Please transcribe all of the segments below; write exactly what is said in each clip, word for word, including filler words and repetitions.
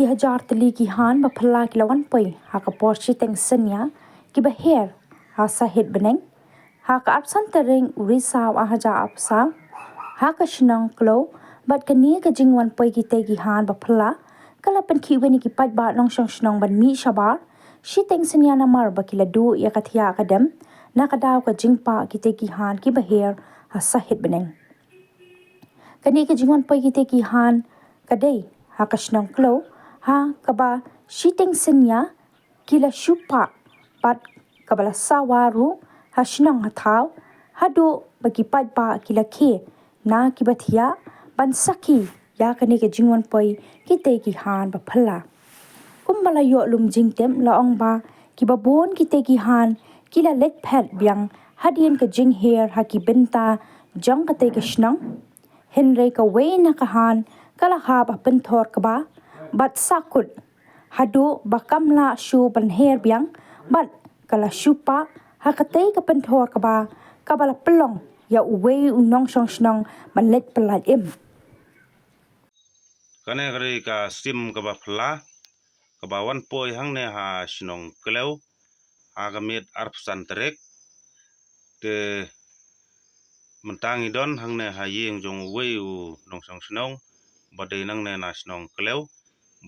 Ki hajar tylli ki han ba phylla ki la wan poi ha ka por shiteng synñia kiba her ha sahit bneng ha ka arphew san tarik u Risaw ar hajar arphew saw ha ka shnong Klew. Bad kane ka jingwan poi kitei ki han ba phylla ka la pynkhih wei na ki paidbah nongshong shnong ban mih shabar shiteng synñia namar ba ki la duh ïa ka thiah ka dem na ka daw ka jingpah kitei ki han kiba her ha sahit bneng. Kane ka jingwan poi kitei ki han ka dei ha ka shnong Klew ha kaba shiteng synñia ki la shu pah bad kaba la sawa ruh ha shnong ha thaw haduh ba ki paidbah ki la khie na kiba thiah ban sakhi ïa kane ka jingwan poi kitei ki han ba phylla. Kumba la ïoh lum jingtip la ong ba kiba bun kitei ki han ki la leit phet biang hadien ka jingher ha ki bynta jong katei ka shnong. Hynrei kawei na ka han ka la hap ha pynthor kba bad sahkut haduh ba kam lah shuh ban her biang bad ka la shu pah ha katei ka pynthor kba kaba la pynlong ïa uwei u nongshong shnong ban leit pyllait im. Kane ka dei ka sim kaba phylla kaba wan poi hangne ha shnong Klew ha ka miet arphew san tarik. Te mynta ngi don hangne ha ïing jong uwei u nongshong shnong ba dei nangne na shnong Klew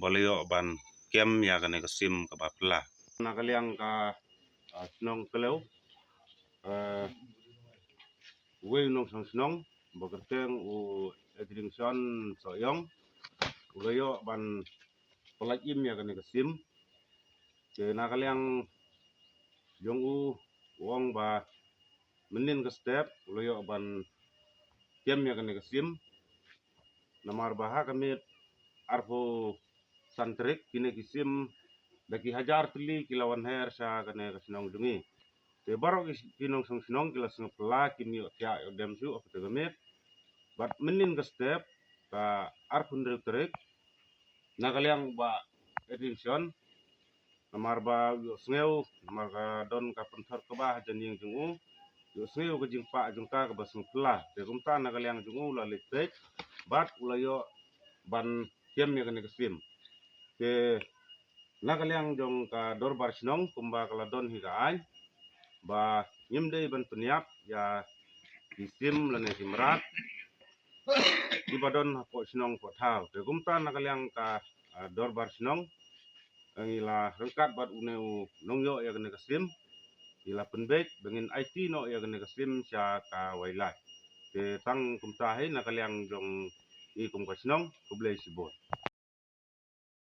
ba la ïoh ban kem ïa kane ka sim kaba phylla. Na ka liang ka, ah, shnong Klew, eh, uwei u nongshong shnong ba kyrteng u Edringson Sohiong u la ïoh ban pyllait im ïa kane ka sim. Te na ka liang jong u u ong ba mynnin ka step u la ïoh ban kem ïa kane ka sim. Namar ba ha ka miet arphew san tarik kine ki sim da ki hajar tylli ki la wan her sha kane ka shnong jong ngi. Te baroh ki, ki nongshong shnong ki la sngewphylla kim ïoh thiah ïoh dem shuh ha kata ka miet. Bad mynnin ka step ka arphew hynriew tarik na ka liang ba Edringson namar ba u ïohsngew namar ka don ka pynthor kba ha jan ïing jong u, u ïohsngew ka jingpah jong ka kaba sngewphylla. Te kumta na ka liang jong u u la leit peit bad u la ïoh ban kem ïa kane ka sim. Te na ka liang jong ka dorbar shnong kumba ka la don hi ka aiñ ba ngim dei ban pynïap ïa ki sim lane ki mrad kiba don hapoh shnong hapoh thaw. Te kumta na ka liang ka, ah, dorbar shnong ngi la ryngkat bad une u nongïoh ïa kane ka sim ngi la pynbeit ba ngin aiti noh ïa kane ka sim sha ka wildlife. Te tang kumta hi na ka liang jong ngi kum ka shnong, khublei shibun.